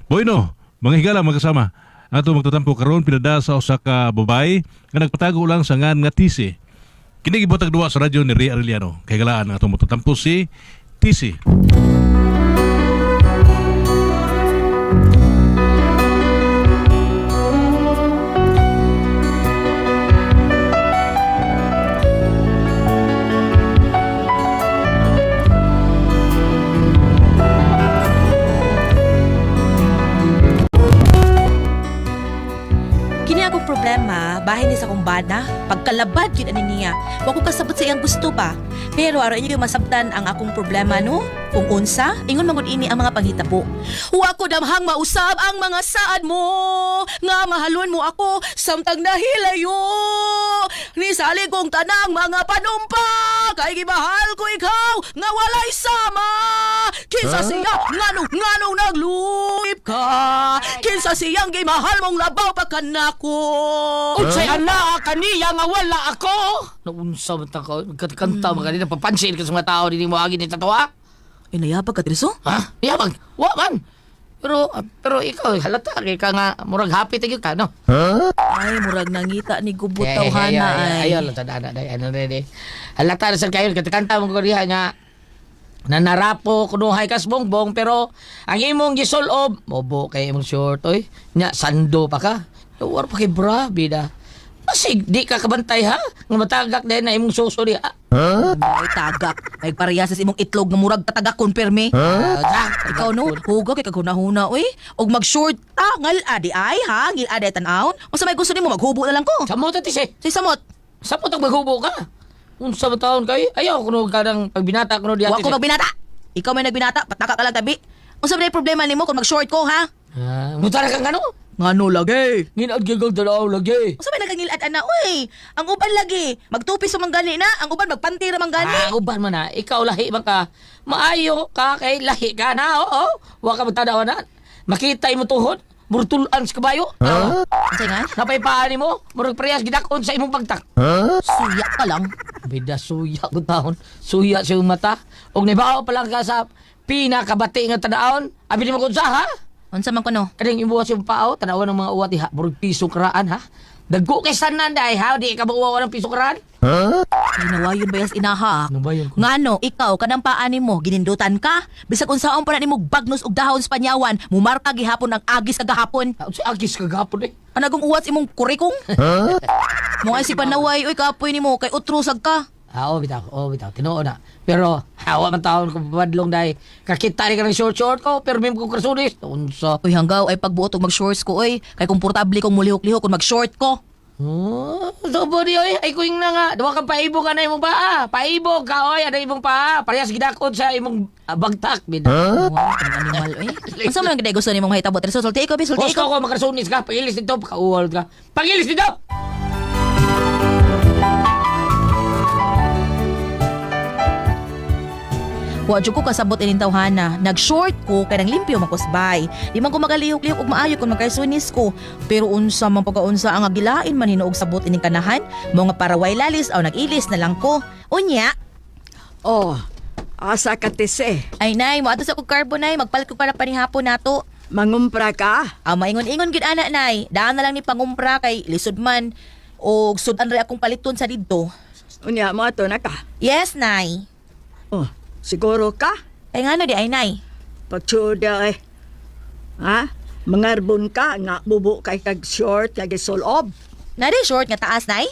Bueno, mga higala, mga kasama, ato magtatampo karon pinada sa usa ka babae nga nagpatago lang sa ngan nga Tisi. Kini gibutag duwa sa radyo ni Ray Arellano. Kay galaan ang atong magtatampo si Tisi. Kini akong problema, bahin ni sa akong bana, pagkalabad yun ani niya. Wa ko kasabot sa iyang gusto ba. Pero aron inyo masabtan ang akong problema no? Kung unsa, ingon man gud ini ang mga panghitabo. Wa ko damhang mausab ang mga saad mo, nga mahalon mo ako samtang nahilayo. Nisali kong tanang mga panumpa, kay gibahal ko ikaw nga walay sama. Kinsa siya nganong nganong nagluib ka? Kinsa siyang gimahal mong labaw pa kanako? Unsay ana kaniya nga wala ako. Naunsa man ta ka kanta man kanina papansin ka sa mga tao dinhi mo agi ni tatuwa. Ay, nayabag ka, Tirso? Ha? Yabang, wa man. Pero pero ikaw halata kay ka nga murag happy ta gyud ka no. Ay, murag nangita ni gubot tawhana ay. Ayo lang ana day ano day. Halata ra sad kayo kanta mo ko diha nga nanarapo kunuhay kas bongbong pero ang imong gisulob mobo kay imong short oy nya sando pa ka war pa kay bra bida Basig, di ka kabantay ha? Nga matagak din na imong suso diha. Ay, tagak. Ay, parehas sa imong itlog nga murag tatagak konfirme. Ah, Ikaw no, huga kay kaghuna-huna oy. Og mag-short ta ngal adi ay ha, ngil adi tan-awon. Unsa may gusto nimo maghubo na lang ko. Samot ati siya. Say samot. Samot ang maghubo ka. Unsa ba taon kay? Ayaw kuno ka ng pagbinata kuno diha. Wa ko magbinata. Ikaw may nagbinata, pataka ka lang tabi. Unsa may problema nimo kung mag-short ko ha? Ah, mutara kang ano? Ngano lagi? Nginaad gyud dalaw lagi. Unsa may nagangilad ana oy? Ang uban lagi, magtupis man gani na, ang uban magpanti ra man gani. Ah, uban man na. Ikaw lahi man ka. Maayo ka kay lahi ka na. Oo. Wa ka magtanaw na. Makita imo tuhod. Murtulan sa kabayo. Huh? Unsay nga? Napaypaan nimo, murag parehas gidakon sa imong pagtak. Suya ka lang. Bida suya ko taon. Suya sa iyong mata. Og nibao pa lang ka sa pinakabati nga tanaon. Abi nimo kung sa ha? Unsa man kuno? Kaning imuha sa iyong pao, tanawan ng mga uwat diha. Murag piso karaan ha. Dagko kay sanan dai ha, di ka mauwaw ng piso karaan. Ay nawayon bayas inaha. Nawayon ko. Ngano, ikaw kanang paa nimo ginindutan ka. Bisag unsaon pa na nimo bagnos og dahon sa panyawan, mumarka gihapon ang agis kagahapon. Ah, Unsa agis kagapon eh. Anagong uwat imong kurikong? Mo ay si panaway oy kapoy nimo kay utrosag ka. Ah, oo, bitaw, oo, bitaw, tinuo na. Pero, hawa man taon ko papadlong dahil kakita rin ka ng short-short ko, pero may ko krasunis. Unsa. Uy hanggaw ay pagbuot og mag-shorts ko oy, kay komportable kong mulihok-lihok kung mag-short ko. Oh, so di oy, ay kuing na nga. Duwa kang paibog ka na imong paa. Paibog ka oy, ana imong paa. Parehas gidakon sa imong bagtak bida. Wow, kanang animal oy. Unsa man ang gusto nimong mahitabo? Tirso, sulti ko, bi, sulti Gusto ko. ko makrasunis ka, pagilis dito, pakauwal ka. Pagilis dito! Wa jud ko kasabot ining tawhana. Nag-short ko kay nang limpyo makusbay. Di man ko magalihok-lihok og maayo kung magkasunis ko. Pero unsa man pagkaunsa ang agilain man hinuog sabot ining kanahan, mo nga para way lalis aw nag-ilis na lang ko. Unya, Oh, asa ka tise. ay nay, moadto sa kog carbon nay, magpalit ko para panihapon nato. Mangumpra ka? Aw maingon-ingon gid ana nay. Daan na lang ni pangumpra kay lisod man og sudan ra akong paliton sa didto. Unya mo ato na ka. Yes, nay. Oh, siguro ka? Ay ngano di ay nay? Pagtsuda eh. Ha? Mangarbon ka nga bubo kay kag short kag solob. Na di short nga taas nay?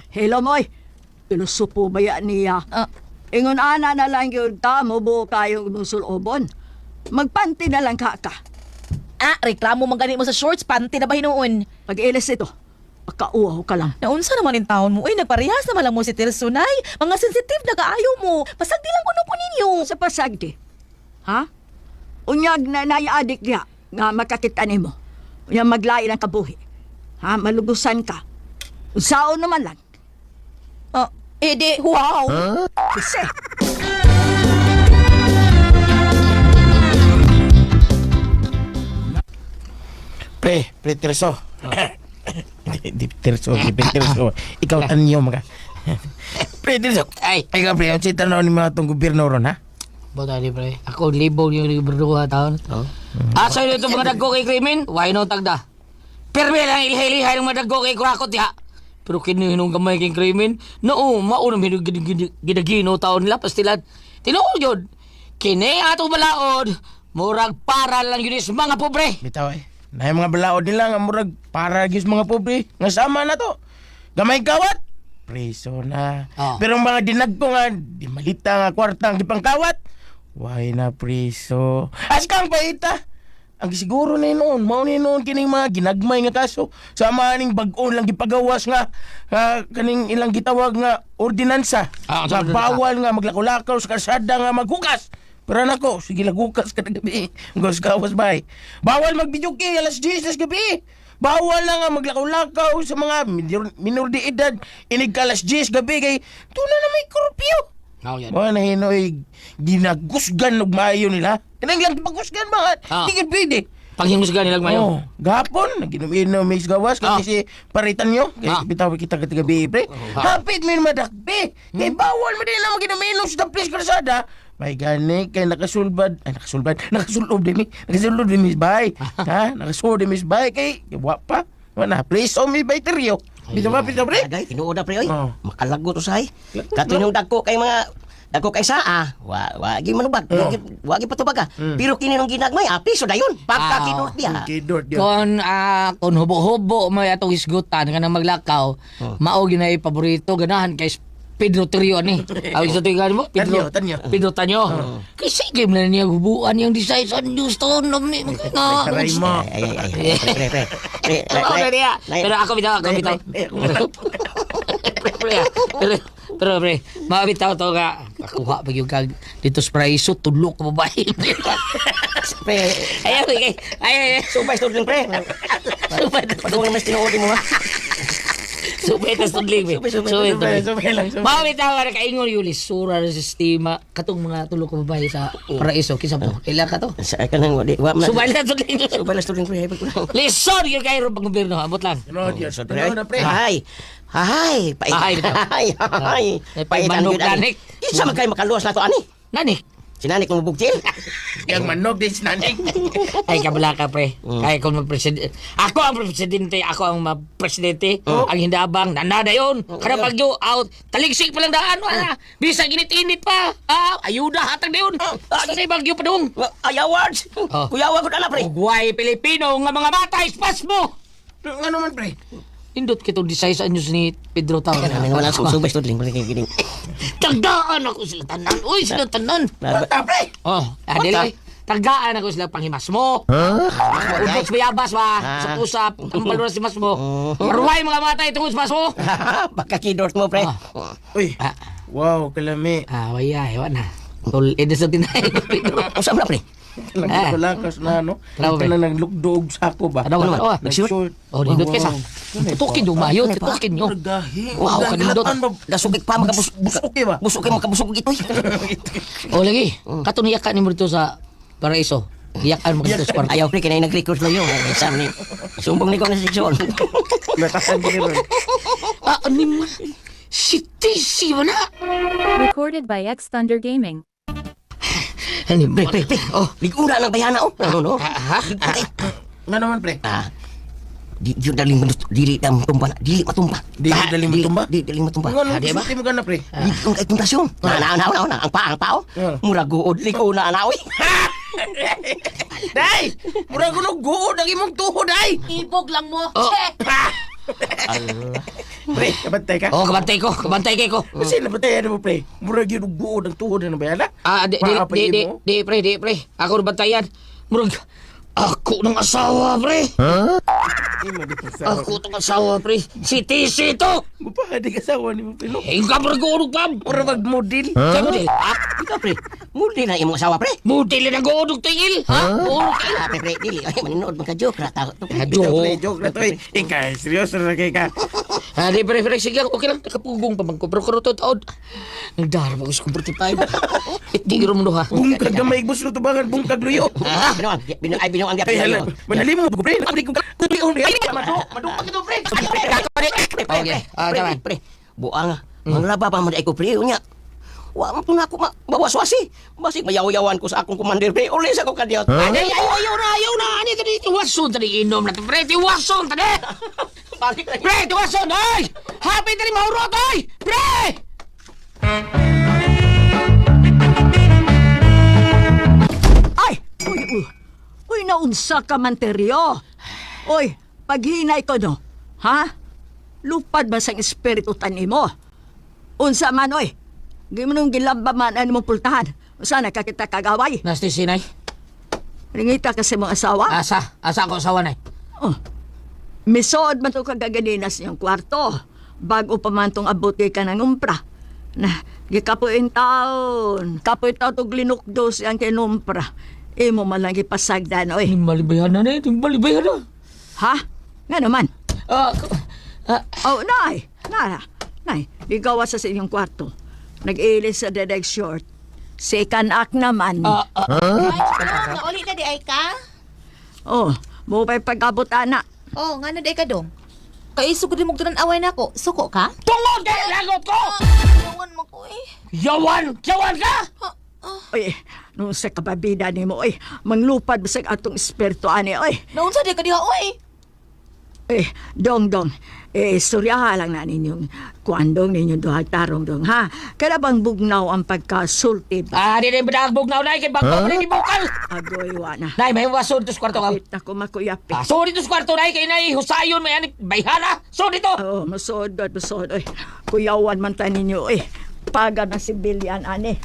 Hello moy. Pilosopo ba ya niya? Ah. Ingon ana na lang yun ka, mubo kayo mong sulobon. Magpanti na lang ka ka. Ah, reklamo man gani mo sa shorts, panty na ba hinuon? Pag-ilis ito, pakauaw ka lang. Naunsa naman in taon mo? Uy, nagparehas naman lang mo si Tirso, nay. Mga sensitive na kaayo mo. Pasagdi lang kuno ko ninyo. Sa pasagdi. Ha? Unyag na naiadik niya nga makakita nimo. Unyag maglain ang kabuhi. Ha? Malugusan ka. Unsaon naman lang. Ah, eh di, wow. Kasi, Pre, pre Terso. Di Terso, di pre Terso. Ikaw anyo mga. Pre Terso. Ay. Ikaw pre, ang tanaw ni mga tong gobyerno ron ha? Bota di pre. Ako libog yung berduha taon. Oh. Asa yun ito mga dagko kay krimen? Why no tagda? Pirmi lang ilhay-ilhay ng mga dagko kay kurakot diha. Pero kinihinong gamay kay krimen, noo, maunang ginagino taon nila, pastilan. Tinuod yun. Kini ato balaod, murag para lang yun is mga pobre. Bitaw eh. Na mga balaod nila nga murag para gyud sa mga pobre nga sama na to. Gamay kawat preso na. Oh. Pero ang mga dinagko nga di malita nga kwarta ang gipangkawat. Why na preso? As kang paita. Ang siguro na noon, mao ni noon kining mga ginagmay nga kaso sa aning bag-o lang gipagawas nga nga kaning ilang gitawag nga ordinansa. Ah, Nga ang ordinansa. bawal nga maglakulakaw sa kalsada nga maghukas. Pero nako, sige lagukas kada gabi. Gawas gawas bay. Bawal magbidyuki alas 10 tas gabi. Bawal na nga maglakaw-lakaw sa mga minor de edad inig ka alas 10 gabi kay tuna na may kurpyo. Mao yan. Mga nahinoy ginagusgan og maayo nila. Kanang lang pagusgan mga di gid pwede. Panghimusgan nilang mayo. Oh, gapon naginom-inom may gawas kasi si paritan nyo. Kay bitaw kita kati gabi pre. Hapit min madakbi. Kay bawal man din na maginom-inom sa place kalsada. May gani kay nakasulbad, ay nakasulbad, nakasulob din ni, nakasulob din miss bay. Ha, nakasulob din miss bay kay wa pa. Wala, please oh mi bay teryo. Bitaw ba bitaw pre? Agay, tinuod na pre oy. Oh. Makalagot usahay. Kato yung dagko kay mga dagko kay saa. Wa wa gi manubag. Wa gi patubag ah. Pero kini nung ginagmay, piso dayon. Pagka kinurt diha. Kidort yun. Kung hubo-hubo may atong hisgutan kanang maglakaw, mao ginay paborito ganahan kay Pedro Trio ni. Aw sa tuig mo Pedro Tanyo, Tanyo. Pedro Tanyo. Kay sige man niya hubuan yung design sa news to no ni na. Taray mo. Ay ay ay. Pre pre pre. Pre, Pero na niya. Pero ako bitaw, ako bitaw. Pre, pre, ah. Pero pero pre, mabitaw to nga. Kakuha pa yung kag dito sa praiso tulo ka babae. Pre, Ay ay ay ay. Ay. subay tudling pre. Subay Padung mas tinuod mo ha. Subay tas tudling. Subay Subay, subay, Subay, subay lang, subay. Mao bitaw nga nakaingon yun lisura ng sistema katong mga tulo ka babae sa paraiso kinsa po ila ka to. Sa kanang wa di wa man. Subay lang tudling. Subay lang tudling pre. Lisod yun kayo pag gobyerno abot lang. Tinuod yun. Pre. Tinuod na pre. Ay. Ay, pait. Ay, bitaw. Ay, ay. Ay, pait manok, ang yun, ani. nanik. Kinsa man kay makaluwas na to ani? Nani? Sinanik mo bugtil. Yang manog din sinanig. Ay kabala ka pre. Kaya kung mag-presidente. Ako ang presidente, ako ang ma-presidente. Ang hindabang nanada yon. Kada pagyo out, taligsik pa lang daan wala. Bisag init-init pa. Ah, ayuda hatag dayon. Basta sa bagyo pa dong. Ay awards. Oh. Kuyawa ko na pre. Ugway Pilipino nga mga matay spas mo. Ano man pre? Indot kitong disay sa news ni Pedro Tao. Kanang wala subay tudling pre kay gining. Tagdaan ako sila tanan. Uy, sila tanan. Bata pre. Oh, adili. Tagdaan ako sila panghimas mo. Huh? Udot bayabas ba? Sa usap, ang balura si mas mo. Maruhay mga matay tungod sa mas mo. Baka kidort mo pre. Ah. Uy. Ah, Wow, kalami. ah, waya, ewan na. Tol, edi sa tinay. Pedro. Unsa man pre? Naglakas na no. Tara, Ito pre. na naglukdog sa ako ba? Ano, ano, ano? Nag-short. Oh, nindot kaysa. Tutukin yung mayo, tutukin nyo. Gahi. Wow, kanindot. Dasugik pa makabus Busok eh ba? busok kay makabusog itoy. Oh, lagi. Katong iyakan ni mo dito sa paraiso. Iyakan mo dito sa kwarto. Ayaw pre kinay nag-record lang yun. Sam ni. Sumbong ni ko na seksyon. Natasan ko rin. Ah, ano mo? Si TC ba na? Recorded by X Thunder Gaming. Ano Pre pre pre. Oh, Ligura ng bayana oh. Ano no? ha? Nga naman pre. Ah. Di di daling dili dam tumba na. Dili matumba. Dili daling matumba? Di daling matumba. Nga nung Ah, di ba? sulti mo ka na pre. Di kung kay tentasyon. Na na na na na ang pa ang pao. Ah. Mura guod liko na na oy. Day! Mura ko nung guod ang imong tuhod ay! Ibog lang mo. Oh. Che! Pre, kabantay ka? Oh, kabantay ko. Kabantay kay ko. Kasi nabantayan mo pre. Mura gyud og guod ang tuhod na bayala. Ah, di, di, di, di, di, pre, di, pre. Ako na bantayan. Murag, ako ng asawa, pre. Ako tong asawa, pre. Si TC to. Gupa di kasawa ni mo pre. no? Eh, ka murag guod pa. Mura mag model. Huh? Model. Ah, Ikaw pre. Muli na imong asawa pre. model na guod tingil. Ha? Guod tingil. Ah, pre pre dili ay maninood man ka joke ra tao. to, pre. Ah, Bitaw, pre, joke. joke na to eh. Ikaw, seryoso na kay ka. Ah, di, pre, pre, sige, okay lang. Nakapugong pa man ko. Pero kuro to taod. Nagdara pa ko sa 45. Itigro mo ha. Bungkag gamay bus no tubangan bungkag luyo. Ah, binuang binuang ay binuang Ay hala, manali mo pre. Pre ko pre. Madu, madu pa kito pre. Pre, pre, Okay. Ah, pre, tama. pre. Buang, manglaba pa man ay ko pre unya. Wa man po na ako mawaswasi. Basig mayaw-yawan ko sa akong commander pre. Uli sa ko kadiyot. Huh? Ay, ayaw, ayaw na, ayaw na. Ani tadi tiwason tadi inom na to, pre. Tiwason tadi. Balik lang. Pre, tiwason, ay! Happy tadi mahurot, ay! Pre! Ay! Uy, uy. Uy, naunsa ka man, Teryo. Uy, paghinay ko no. Ha? Lupad ba sang espiritu tani mo? Unsa man, oy. Di mo nung gilamba man ano mong pultahan. Unsa nakakita kagaway? Nasti sinay. Ringita kasi mong asawa? Asa, asa ako asawa nay. Oh. Misood man to kagaganinas niyang kwarto. Bago pa man tong abuti ka ng umpra. Na, gikapuin taon. Kapoy taon tog linukdo siyang kinumpra. Imo man lang ipasagdan, oy. Malibayan na ni, malibayan na. Ha? Nga naman. Ah, ah, Oh, nay! Nara, nay, ligawa sa inyong kwarto. Nag-ilis sa dedeg short. Second act naman. ah, ah. Ay, nauli na di ay ka? Oh, mo pa'y pag-abot, ana. Oh, nga na di ay ka dong. Kay sugod mo tunan away nako. Suko ka? Tungod kay lagot ko! Yawan mo ko eh. Yawan! Yawan ka! Oy, nung sa kababida ni mo, oy, manglupad bisag atong espiritu ani, oy. Naunsa di ka diha oy? Eh, dong, dong, eh, istoryaha lang na ninyong kuandong ninyong duha tarong dong, ha? Kada bang bugnaw ang pagkasulti ba? Ah, di na yung badagbog na unay kay bago huh? ni bukal. Agoy, wana. Nay, may wason to sa kwarto ka. Kapit ako makuyapi. Ah, so dito sa kwarto nay kay nay husayon may anik bayhana. So dito. Oo, masuod, God, masuod, oy. Kuyawan man ta ninyo, oy. Paga na sibilyan, ani.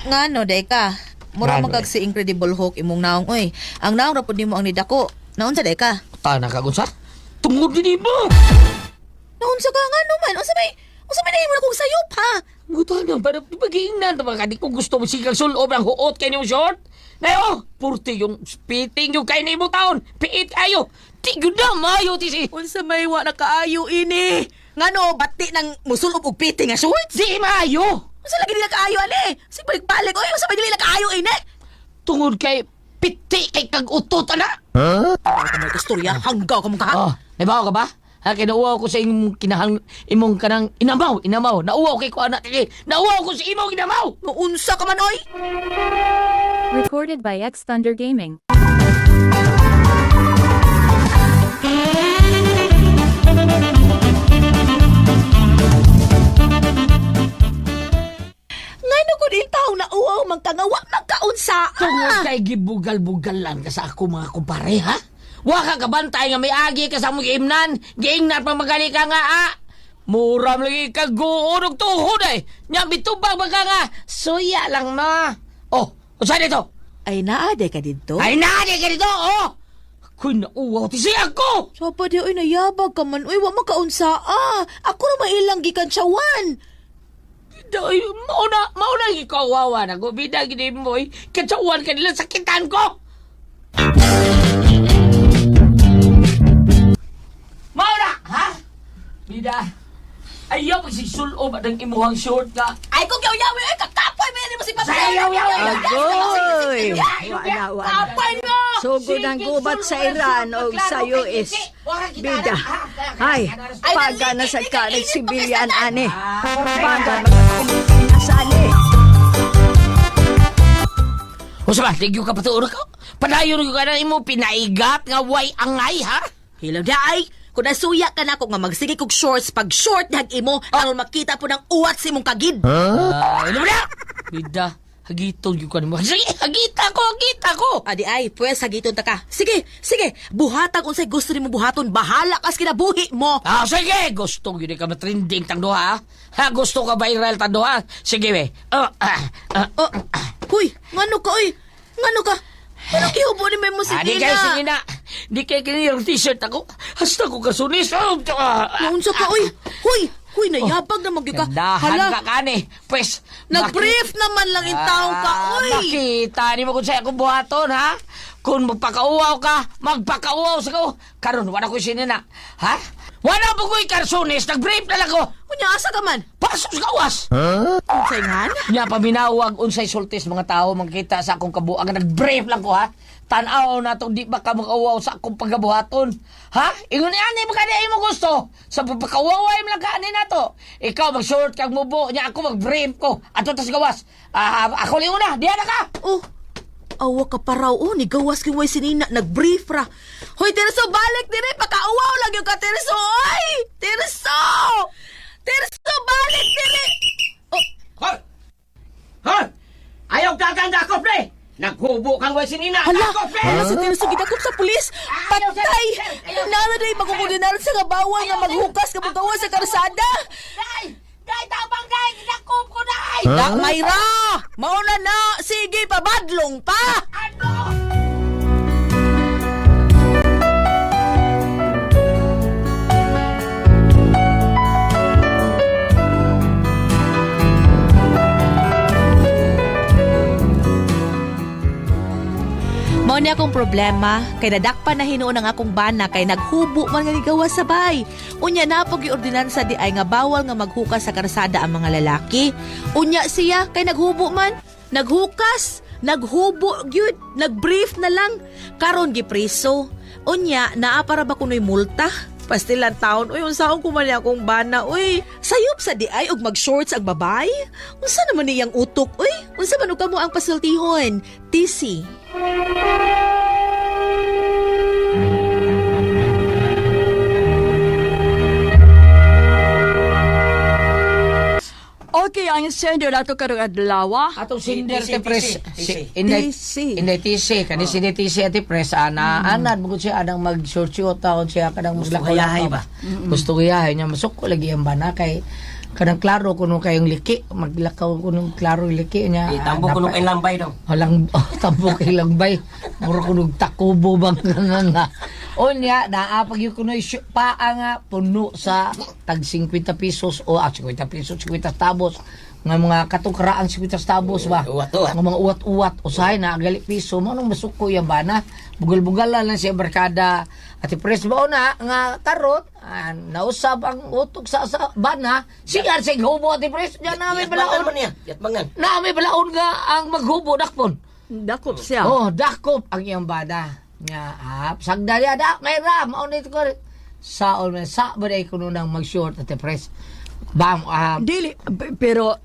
Nga no, day ka. Mura Ngano, man kag si Incredible Hulk imong naong oy. Ang naong ra pud nimo ang nidako. Naunsa day ka? Tana ka gunsa? Tungod din mo. Naunsa ka nga man? Unsa may nahimo na kong sayop ha? Gusto na para pag-iingnan ta ba di ko gusto mo sigang sulob ang huot kay nimo short. Nay oh, purti yung spiting yung kay nimo taon. Piit ayo. Di gyud na maayo ti si. Unsa may wa nakaayo ini? Ngano bati nang musulob og piti nga shorts? Di maayo. Unsa lagi dili kaayo ani? Si balik-balik oy, unsa may dili na kaayo ini? Tungod kay piti kay kag utot ana. Ka may kastorya, hanggaw ka mong kaha. Oh, nabaw ka ba? Ha, kinauwaw ko sa imong kinahang imong kanang inamaw, inamaw. Nauwaw kay ko anak kay. Nauwaw ko sa imong inamaw. Naunsa ka man oy? Recorded by X Thunder Gaming. Ngano ko din taong nauwaw man ka nga wa man kaunsa. Tungod kay gibugal-bugal lang ka sa ako mga kumpare, ha? Wa ka kabantay nga may agi ka sa among giimnan. Giingnan pa magali ka nga, ah. Mura man lagi ka guon og tuhod ay. Nya bitubang ba ka nga? Suya lang ma. Oh, unsa dito? Ay naa day ka didto. Ay naa di ka dito, oh. Ako'y nauwaw ti siya ako. So pa di oy nayabag ka man oy wa man kaunsa ah. Ako ra mailang gikan siyawan. Day, mauna, mauna ikawawa na ko. Bida gini mo, eh. Katsawan ka nila sakitan ko! Mauna, ha? Bida, ayaw pagsisulob at ang imuhang short ka. Ay kung yaw-yaw oy kakapoy man mo si Papa. Sayaw, yaw, yaw. Agoy! Wala, wala. Kapoy mo. Sugod ang gubat sa Iran o sa US. Bida. Ay, paga na sa kalag sibilyan, ani. Paga na sa ani. Usa ba, tigyo ka patuuro ka? Padayon ko ka na imo pinaigat nga way angay, ha? Hilaw di ay. Kung nasuya ka na ko nga magsige kog shorts pag short dag imo aron makita po ng uwat sa imong kagid. Huh? Ano ba na? Bida, hagiton yung ka nimo. Sige, hagita ko, hagita ko! Adi ay, pwes hagiton ta ka. Sige, sige, buhatag unsay gusto nimo buhaton, bahala kas kinabuhi mo. Ah, sige! Gusto yun ka matrending tang duha, ha? Ha, gusto ka viral tang duha? Sige, be. Oh, ah, ah, Oh, huy, ngano ka oy? Ngano ka? Ngano kihubo ni may mo ah, di kayo sige sige na. Di kayo kini yung t-shirt ako. Hasta ko kasunis. Oh, ah, Naunsa ka oy? Huy, huy nayabag na magyud ka. Gandahan Hala, ka kani. Pwes, nag-brief naman lang in taong ka Ah, oy. Makita ni mo kung sa'yo akong buhaton, ha? Kung magpakauwaw ka, magpakauwaw sa ko. Karon, wala ko sinina. Ha? Wala po ko'y karsunis, nag-brief na lang ko. Unya asa ka man? Pasok sa gawas. Unsay ngan? Nya paminawag unsay sultis mga tao mangkita sa akong kabuang nag-brief lang ko ha. Tan-aw na to di ba ka makauwaw sa akong pagabuhaton? Ha? Ingon ni ani ba kani imo gusto? Sa pagpakauwaway mo lang ka ani nato. Ikaw mag-short kag mubo nya ako mag-brief ko. Ato tas gawas. Ah, ako lang una, diha na ka. Oh, awa ka pa raw. Oh, ni gawas kay way sinina. Nag-brief ra. Hoy, Tirso, balik dire. Pakauwaw lang yung ka, Tirso. Oy! Tirso! Tirso, balik dire! Oh, Hoy! Hoy! Ayaw gaganda ko, pre! Naghubo kang way sinina. hala! Ako, pre! Hala si Tirso, gidakop sa pulis. Patay! Nara na yung magkukulinar sa kabawan nga maghukas ka gawas sa karsada. Day! Day tabang day! Gidakop ko day! Da, Mayra! Mauna na! Sige, pabadlong pa! Ano? Mao ni akong problema kay nadakpan na hinuon ang akong bana kay naghubo man nga nigawas sa bay. Unya na pag ordinansa di ay nga bawal nga maghukas sa karsada ang mga lalaki. Unya siya kay naghubo man, naghukas, naghubo gyud, nagbrief na lang karon gipreso. Unya naa para ba kunoy multa? Pastilan taon, uy, unsaon ko man ni akong bana, uy. Sayop sa di ay og mag-shorts ang babay. Unsa naman niyang utok, uy? Unsa man og kamo ang pasultihon? TC. Okay, ang sender ato karong adlaw. Atong sinder TC, te pres. TC. Si Inday TC. Inday TC kani si Inday TC ati pres ana anad bukod siya anang mag short short taon siya kanang Gusto maglakaw gayahay ba? Gusto gayahay niya masuko lagi ang bana kay kanang klaro kuno kayong liki maglakaw kuno klaro yung liki niya. Eh, tambo ko nung kay lambay daw. Walang oh, tambo kay langbay. Mura kuno takubo bang nga nga. Unya naa pag yung kuno paa nga puno sa tag 50 pesos o 50 pesos 50 tabos nga mga katong 50 tabos ba. Uwat-uwat. Nga mga uwat-uwat usahay na gali piso mo nung masuko yung bana. Bugal-bugal lang siya barkada. Ati pres ba na nga karon nausab ang utok sa bana. Sigar sig hubo ati pres diyan na may Yatbangan balaon. man niya. Yatbangan. Na may balaon nga ang maghubo dakpon. Dakop siya. Oh, dakop ang iyang bana. Nga, sagda niya da, may ra, maunit ko. Sa man sa ba day kuno nang mag-short at press. Bam, Dili pero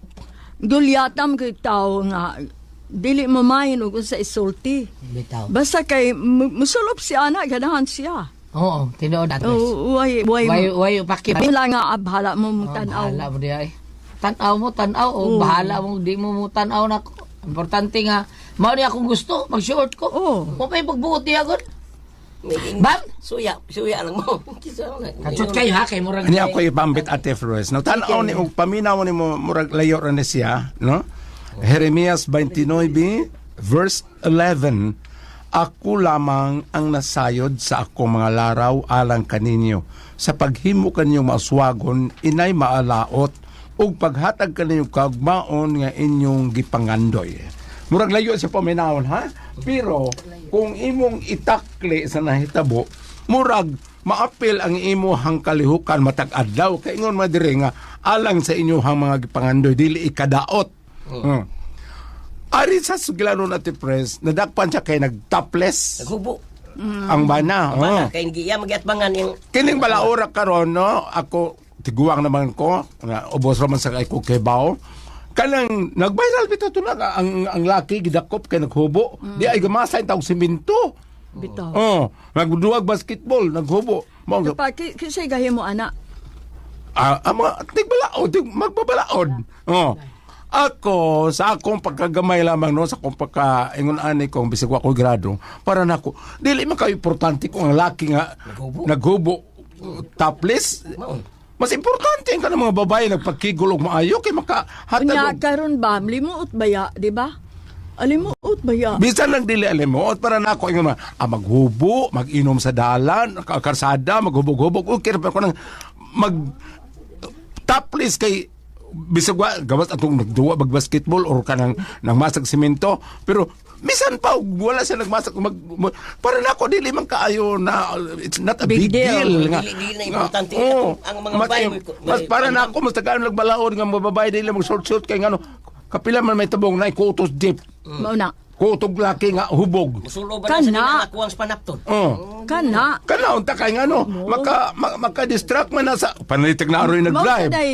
gulyatam kay tao nga dili mamayin og unsa isulti. Bitaw. Basta kay musulop si ana ganahan siya. Oo, tinuod at press. Oh, way way Way way paki. wala nga abhala mo Oh, mong tan-aw. bahala mo diay. Tan-aw mo, tan-aw o bahala mo di mo mo tan-aw na ko. Importante nga mao ni akong gusto, mag-short ko. Oo. Mo pa pagbuot niya gud. Bam, Suya, suya lang mo. Kisa na. katsot kayo ha kay murag. Ni ako ipambit ate Flores. No, tan-aw ni og paminaw ni mo murag layo ra ni siya, no? Jeremias 29 verse 11. Ako lamang ang nasayod sa akong mga laraw alang kaninyo. Sa paghimo kaninyong mauswagon, inay maalaot, ug paghatag kaninyo kaugmaon nga inyong gipangandoy. Murag layo sa paminawon ha? Pero kung imong itakli sa nahitabo, murag maapil ang imuhang kalihukan matag adlaw kay ingon madiri nga alang sa inyohang mga gipangandoy dili ikadaot. Ari sa sugilanon ati pres, nadakpan siya kay nagtopless Naghubo. ang bana. Bana Oh. kay iya magyatbangan yung Kining balaura karon no, ako tiguang naman ko, na ubos ra man sa kay ko kay bao. Kanang nag-viral bitaw to na ang laki gidakop kay naghubo. Di ay gamasa yung taong simento. Bitaw. Oh, nagduwag basketball, naghubo. Mao Pa kisay gahimo ana. ang mga tigbalaod, magbabalaod. Oh. Ako sa akong pagkagamay lamang no, sa akong pagka ingon ani kong bisag wa ko grado, para nako dili man kayo importante kung ang laki nga Naghubo. naghubo topless. Mas importante ang kanang mga babae nagpagkigol og maayo kay makahatag Unya og karon ba limuot baya, di ba? Alimuot baya. Bisan lang dili alimuot para nako ingon man, maghubo, mag-inom sa dalan, karsada, maghubog-hubog, okay ra pa ko nang mag topless kay bisag wa gawas atong nagduwa mag basketball or kanang nang masag semento pero Bisan pa og wala siya nagmasak para nako dili man kaayo na it's not a big Big deal. deal nga. Dili na importante. Oo. Ang mga Mas- babae, mas para nako mas tagaan nagbalaod nga mga babae dili mag short short kay ngano kapila man may tabong na kutos deep. Mao na. Kutog laki nga hubog. Musulo ba na sa Kana. dinamakuang panapton? Oh. Kana. Kana unta kay ngano maka distract man na sa panalitig na aroy Mao nag-drive. sa day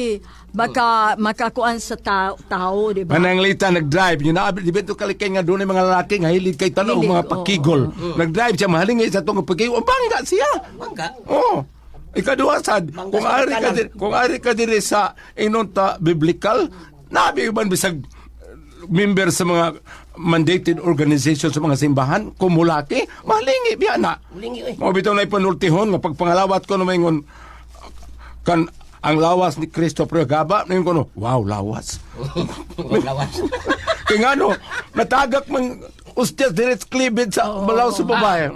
baka makakuan sa tao, di ba? Mananglita nag-drive. Yun na, di ba ito kalikay nga doon mga lalaki nga hilig kay tanaw Hilig, mga oo. pakigol. Nag-drive siya, mahalingay sa itong pagkigol. Ang bangga siya. Bangga? Oo. Ikaduha sad, Bangga kung sa ari ka kanan. kung ari ka diri sa inunta biblical, nabi man bisag member sa mga mandated organization sa mga simbahan, kumulaki, mahalingi biya na. Mahalingi, oy. Mao bitaw na ipanultihon nga pagpangalawat ko na maingon kan ang lawas ni Kristo Gaba, ningon ko no, wow, lawas. Lawas. Kaya nga no, natagak man ustas direct cleavage sa balaw sa babae.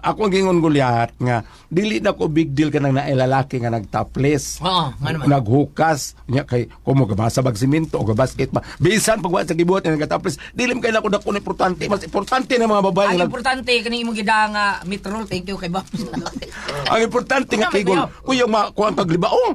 Ako ang gingon gulyat nga dili na ko big deal kanang nailalaki nga nagtaples. Oo, nga naman. Naghukas nya kay kumo gabasa bag simento o gabasket ba. Bisan pag wa sa gibuhat nga nagtaples, dili man kay nako dako na importante, mas importante na mga babae Ang nga importante kaning imong gida nga metrol, thank you kay Bob. ang importante nga May kigol, kuyaw. kuyang makuha ang paglibaong.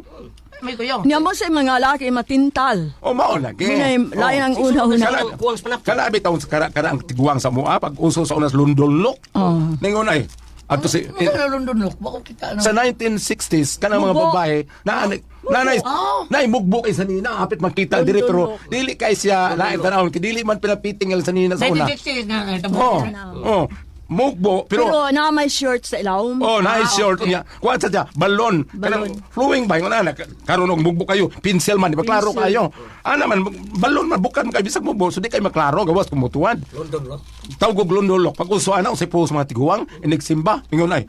May kuyaw. Niya mo sa mga laki matintal. O mao lagi. Minay, lain ang una-una. Kana- Kuwang panapton. Kana bitaw sa kara ang tiguang sa mua pag uso sa unas lundolok. Oh. Ningon ay ato si Ano lundunok? Bako kita ano. sa 1960s kanang mga Mugbo. babae na nanay Oh. nay mugbo kay sa nina hapit makita diri pero dili kay siya lain tanawon kay dili man pinapiting sa nina sa una. 1960s nga nga tabo. Oh. Oh. Mugbo pero, Pero na may shirt sa ilawom. Oh, nice short niya. Kuan sa siya, balon. Balon. Kanang flowing ba ingon ana karon og mugbo kayo, pencil man di ba klaro Pencil. kayo. Ana man balon man bukan man kayo bisag mugbo so di kay maklaro gawas kumutuan. London, no? Tawag og lundolok pag uso ana usay puso mga tiguang inigsimba ingon ay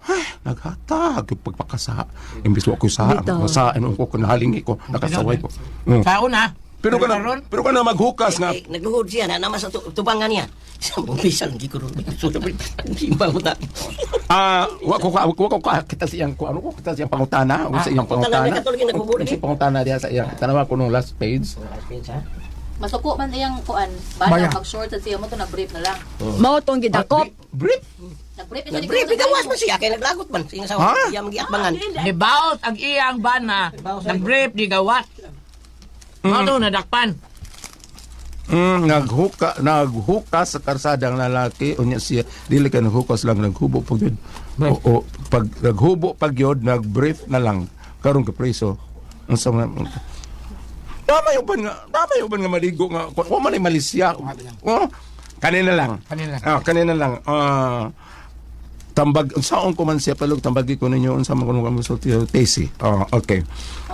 ay, naghatag yung pagpakasa. Imbis wa ko sa, Bitaw. masa, ano ko, nahalingi ko, nakasaway ko. Sa una. Pero kana, karon pero kana maghukas nga, Eh, nagluhod siya na naman sa tubangan niya. Sa umpisa lang ko ron. Simba mo ta. Ah, wa ko kita siyang ko ano ko kita siyang pangutana, wa sa iyang pangutana pangutana. niya, katuloy yung nagbubulig. Sa pangutana diya sa iyang tanawa ko nung last page. Masuko man iyang kuan, bana mag-short sa siya mo to nag-brief na lang. Mao tong gidakop. Brief. Nag-brief isa Nagbrief gawas man siya kay naglagot man. Sing Ha? asawa iya magiatbangan. Nibaot ang iyang bana, nag-brief di gawat. Mao to nadakpan. Naghuka sa karsada ang lalaki unya siya dili ka naghukas lang naghubo pag yun. O, pag naghubo pag yun, nagbrief na lang karon ka preso. Unsa man Tama yung uban nga maligo nga wa man ay malisya. Oh, kanina lang. Kanina lang. Ah, kanina lang. Ah, tambag unsaon ko man siya palug tambagi ko ninyo unsa man kuno kamo sulti Tesi. Oh, okay.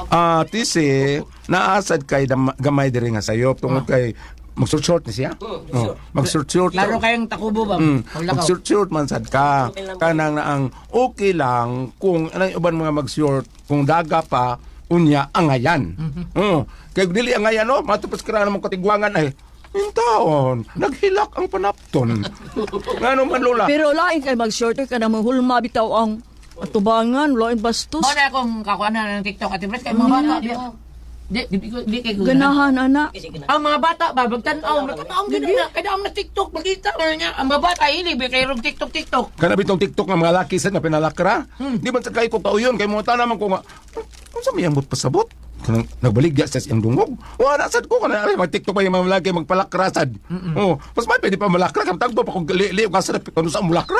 Ah, Tesi naasad kay gamay diri nga sayop tungod kay mag-short ni siya. Oh, mag-short. Klaro kayong takubo ba? Maglakaw. Mag-short man sad ka. Kanang na ang okay lang kung anang uban mga mag-short kung daga pa unya angayan. Kay dili angayan no, matupos kra naman katigwangan ay. Yung taon, naghilak ang panapton. Ngano man lola? Pero lain kay mag-short ka na hulma bitaw ang atubangan, lain bastos. Mao na akong kakuan na ng TikTok ati Pres kay mga bata. Di kay Ganahan ana. Ang mga bata ba magtan-aw, magtan-aw gid na kay daom na TikTok makita man niya. Ang mga bata hilig ba kay rog TikTok TikTok. Kana bitong TikTok nga mga laki sad nga pinalakra. Di man sa kay ko kauyon kay mo naman ko nga unsa may ang pasabot? Kanang nagbaligya sa iyang dungog. Wala sad ko kana ay mag TikTok pa yung mga laki magpalakra sad. Oh, mas may pwede pa malakra kam tagbo pa kung li ka sad kung sa mulakra.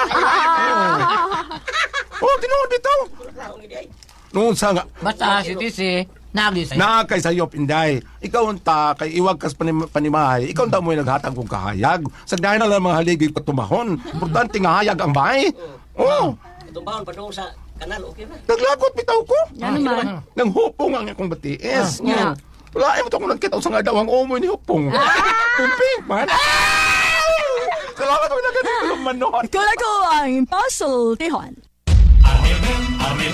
Oh, tinuod bitaw. Noon sa nga Basta si Tisi nagi sa Na kay sayop inday. Ikaw unta kay iwag kas panimahay. Ikaw unta mo'y naghatag kong kahayag. Sa dahil na lang mga haligi patumahon. Importante nga hayag ang bahay. Oh, Tumbaon pa doon sa kanal okay ba? naglagot bitaw ko. Yan naman. Nang hupong ang akong batiis. Yeah. Wala mo to kung nagkita sa nga daw ang umoy ni hupong. Pimping man. Salamat ko nagkita ng manon. Ikaw na ko ang Impossible Tihon. Arnel, Arnel,